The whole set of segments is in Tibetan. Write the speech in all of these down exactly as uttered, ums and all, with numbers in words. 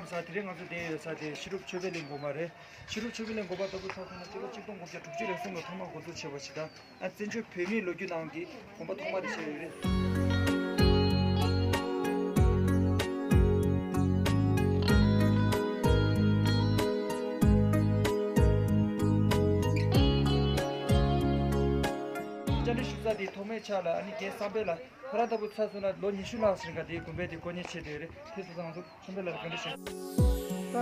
ས་དེ་རིང་ང་ཚོ་བསྡད་ཡོད་ས་དེ་ཤེས་རབ་ཆོས་འཕེལ་གླིང་དགོན་པ་རེད། ཤེས་རབ་ཆོས་འཕེལ་གླིང་དགོན་པ་ལྟ་བུ་ཆ་མཚོན་ན་སྤྱི་ལོ་ཆིག་སྟོང་དགུ་བརྒྱ་དྲུག་ཅུ་རེ་གསུམ་ལ་ཐོག་མར་འགོ་འཛུགས་བྱས་པ་ཞིག་དང་། ཨ། བཙན་བྱོལ་བོད་མིའི་ལོ་རྒྱུས་ནང་གི་དགོན་པ་ཐོག་མ་དེ་ཆགས་ཡོད་རེད། བཅར་འདྲི་ཞུ་ས་དེ་ཐོག་མའི་ཆར་ལ་ཨ་ནི་རྒན་བསམ་འཕེལ་ལགས། ཁོ་རང་ལྟ་བུ་ཆ་མཚོན་ན་ལོ་ཉི་ཤུ་ལྷག་ཙམ་རིང་ག་དེའི་དགོན་པའི་དེ་དཀོན་གཉེར་བྱས་བསྡད་ཡོད་རེད། དེ་སོང་ཙང་ང་ཚོ་བསམ་འཕེལ་ལགས་ལ་བཀའ་འདྲི་ཞུ། ད་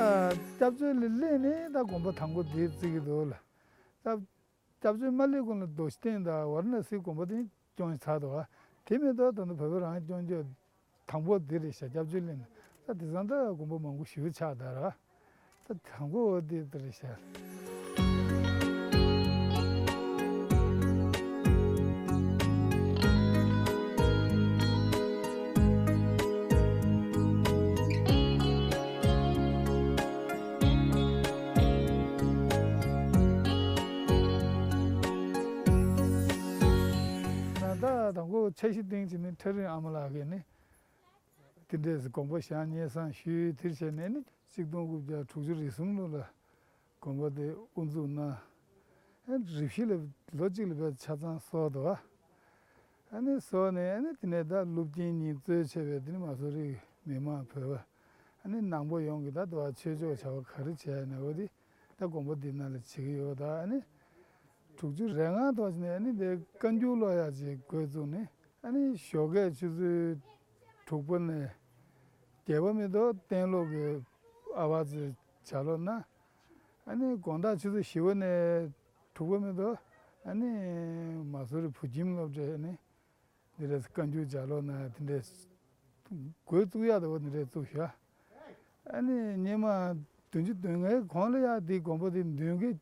སྐྱབས་བཅོལ་ལ་སླེབས་ནས་ད་དགོན་པ་དང་པོ་དེ་བརྩི་གི་འདུག་ལ། ད་སྐྱབས་བཅོལ་མ་སླེབས་གོང་ལ་རྡོ་རྗེ་གདན་དང་ཝཱ་ར་ཎ་སིའི་དགོན་པ་དེ་སྐྱོང་ཚར་འདུག་བ། དེ་མིན་ད་ད་ལྟ་བོད་པ་རང་སྐྱོང་རྒྱུ་དང་པོ་འདི་རེད་ཤག་སྐྱབས་བཅོལ་སླེབས་ནས་ད་དེང་སང་ད་དགོན་པ་མང་པོ་ཞེ་པོ་ཆགས་བསྡད་རེད་བ། ད་དང་པོ་འདི་ད་རེད་ཤག་ད་དང་པོ་འཆར་གཞི་སྟེང་བྱས་ནས་ཁྲ་རིང་ཨ་མ་ལགས་ཀྱིས་ནི། དེ་འདྲས་དགོན་པ་བཞེངས་སྙེག་བཟང་ཞུས། དེར་བྱས་ནས་ནི་གཅིག་སྟོང་དགུ་བརྒྱ་དྲུག་ཅུ་རེ་གསུམ་ལོ་ལ་དགོན་པ་དེ་དབུ་འཛུགས་གནང་། ཨ་ནི་རེ་བཞི་ལ་ལོ་གཅིག་ལ་བས་ཆ་ཚང་གསོག་འདུག་བ། ཨ་ནི་གསོག་ནས་ཨ་ནི་དེ་ནས་ད་ཀླུ་རྒྱལ་གཉིས་གཙོས་བྱས་པའི་དེ་ནི་མ་སུ་རི་མི་མང་བོད་པ་ཨ་ནི་ནང་པ་ཡོངས་ཀྱིས་ད་དུ་བ་ཆོས་ཕྱོགས་བྱ་བ་ག་རེ་བྱས་ནས་འོ་དེ་ད་དགོན་པ་འདི་ནང་ལ་བྱེད་ཀྱི་ཡོད། ད་ཨ་ནི་དྲུག་ཅུ་རེ་ལྔ་ཐོག་ནས་ཨ་ནི་དེ་བཀའ་འགྱུར་ཀློག་ཡག་ཅིག་འགོ་བཙུགས་ནས། ཨ་ནི་ཞོགས་ཀས་ཆུ་ཚོད་དྲུག་པ་ནས་བརྒྱད་པ་མི་ཐོག་གཏན་སློབ་ཀྱི་ཨ་བ་ཚོས་ལྗགས་ཀློག་གནང་། ཨ་ནི་དགོང་དག་ཆུ་ཚོད་བཞི་པ་ནས་དྲུག་པ་མི་ཐོག་ཨ་ནི་མ་སུ་རི་བུ་ཁྱིམ་སློབ་གྲྭས་ཨ་ནི་འདི་འདྲས་བཀའ་འགྱུར་ལྗགས་ཀློག་གནང་། དེ་འདྲས་འགོ་བཙུགས་ཡག་འདྲ་བོ་འདི་འདྲས་བཙུགས་ཤག་ཨ་ནི་སྔོན་མ་བདུན་ཅུ་དོན་ལྔའི་གོང་ལ་ཡ་དེའི་དགོན་པ་དེ་མདུན་གྱི་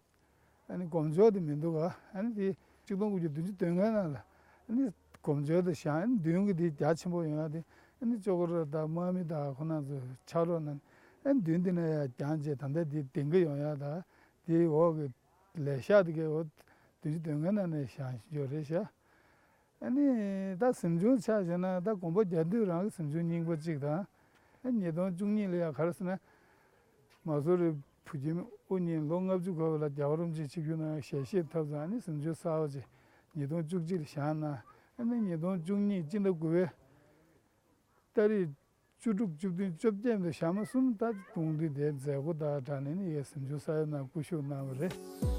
ཨ་ནི་སྒོམ་ཆོག་དེ་མི་འདུག་ག་ཨ་ནི་དེ་ཆིག་སྟོང་དགུ་བརྒྱ་བདུན་ཅུ་དོན་ལྔའི་ནང་ལ་ཨ་ནི་སྒོམ་ཆོག་དེ་བཞེངས། ཨ་ནི་མདུན་གྱི་དེ་རྒྱ་ཆེན་པོ་ཡོང་ཡ་དེ་ཨ་ནི་ཅོག་ར་དང་དམག་མི་དང་ཁོ་རང་ཚོ་ཕྱག་རོགས་གནང་། ཨ་ནི་མདུན་དེ་ནས་ཡ་རྒྱང་བཅད་ད་ལྟ་དེ་ལྡིང་གི་ཡོང་ཡ་དང་དེའི་འོག་གི་ལས་ཤག་དེ་གའི་འོག་བདུན་ཅུ་དོན་ལྔའི་ནང་ནས་བཞེངས་ཡོད་རེད་ཤག་ཨ་ནི་ད་གཟིམ་ཆུང་ཆ་བཞག་ན་ད་དགོན་པ་རྒྱ་འདུས་རང་གི་གཟིམ་ཆུང་རྙིང་པ་གཅིག་དང་། ཨ་ཉིས་སྟོང་བཅུ་གཉིས་ལ་ཡ་ག་རེ་ཟེར་ན། མ་སུ་རི་བུ་ཁྱིམ་དབུ་བརྙེས་ལོ་ལྔ་བཅུ་འཁོར་བ་ལ་རྒྱལ་བ་རིན་པོ་ཆེ་ཆིབས་བསྒྱུར་གནང་བའི་ཞལ་བཞེས་ཐོབ་ཙང་ཨ་ནི་གཟིམ་ཆུང་གསར་པ་ཅིག་ཉིས་སྟོང་བཅུ་གཅིག་ལ་བཞེངས་གནང་། ཨ་ནི་ཉིས་སྟོང་བཅུ་གཉིས་སྤྱི་ཟླ་དགུ་པའི་ཏ་རིག་བཅུ་དྲུག་བཅུ་བདུན་བཅོ་བརྒྱད་དུ་ཞག་མ་གསུམ་ད་གདུང་འདུས་དེ་མཛད་སྒོ་དང་སྦྲགས་ནས་ནི་ཡ་གཟིམ་ཆུང་གསར་པའི་ནང་སྐུ་བཞུགས་གནང་བ་རེད།